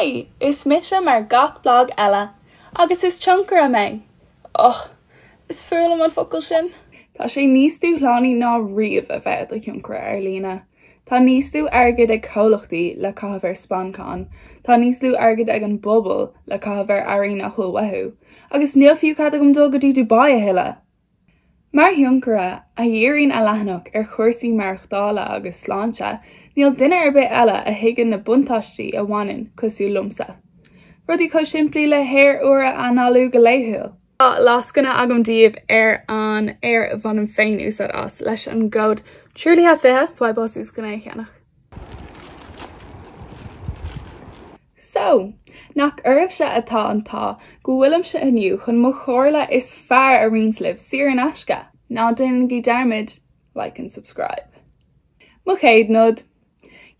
Haigh! Is mise mar gach blag eile. Agus is tionchaire mé! Ugh! Is fuath liom an focal sin. Tá sé níos dúshlánaí ná riamh a bheith i do thionchaire ar líne. Tá níos lú airgid ag comhlachtaí le caitheamh ar spanncáin, tá níos lú airgid ag an bpobal le caitheamh ar earraí nach bhfuil uathu, agus níl fiú cead agam dul go dtí Dubai a thuilleadh! Mar thionchaire a dhíríonn a leathanach ar chúrsaí maireachtála agus sláinte, níl duine ar bith eile a thuigeann na buntáistí a bhaineann cosúil liomsa. Rudaí chomh simplí le haer úr a análú go laethúil. Tá lascaine agam daoibh ar an aer a bhainim féin úsáid as leis an gcód truaillithe20, swipeáil suas chun é a cheannach. So, nach oraibhse atá an t-ádh go bhfuilimse inniu chun mo chomhairle is fearr a roinnt libh saor in aisce? Ná déanaigí dearmad like and subscribe. Mo chéad nod.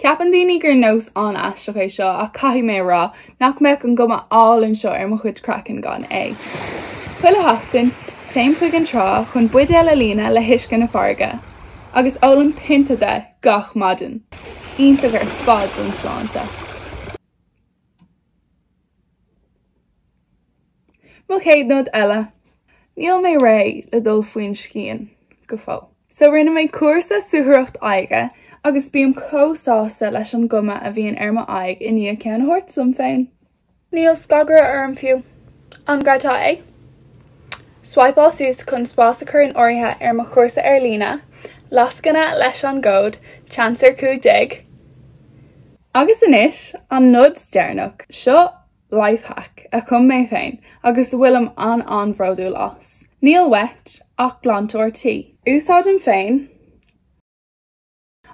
Ceapann daoine gur nós an-aisteach é seo ach caithfidh mé a rá nach mbeadh an gcuma álainn seo ar mo chuid craicinn gan é. Chuile sheachtain, téim chuig an trá chun buidéal a líonadh le huisce na farraige. Agus ólaim pionta de gach maidin. Iontach ar fad don sláinte. Mo chéad nod eile. Níl mé réidh le dul faoin scian go fóill. So rinne mé cúrsa suathaireacht aghaidhe agus bím chomh sásta leis an gcuma a bhíonn ar mo aghaidh i ndiaidh ceann a thabhairt dom féin. Níl scagaire orm fiú. An gcreidfeá é? Swipeáil suas chun spás a chur in áirithe ar mo chúrsa ar líne, lascaine leis an gcód CHANCER15. Agus anois, an nod deireanach, seo life hack a chum mé féin agus a bhfuilim an-an-bhródúil as. Níl uait ach glantóir tí. Úsáidim féin.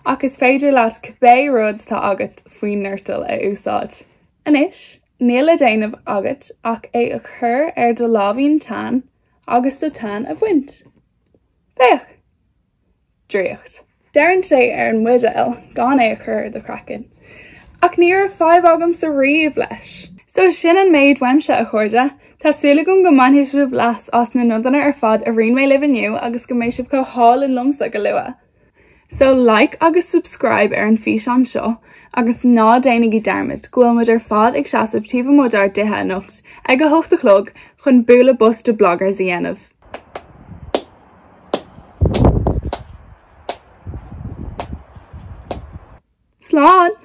Ach is féidir leat cibé rud atá agat faoin mhurtall a úsáid. Anois, níl le déanamh agat ach é a chur ar do láimhín teann agus do tan a bhaint. Féach! Draíocht. Deireann sé ar an mbuidéal gan é a chur ar do chraiceann. Ach ní raibh fadhb agamsa riamh leis. So sin an méid uaimse, a chairde. Tá súil agam go mbainfidh sibh leas as na nodanna ar fad a roinn mé libh inniu agus go mbeidh sibh chomh hálainn liomsa go luath. So like agus subscribe ar an físeán seo agus ná déanaigí dearmad go bhfuil muid ar fad ag seasamh taobh amuigh dár dtithe anocht ag a hocht a chlog chun bualadh bos de bloggers a dhéanamh. Slán!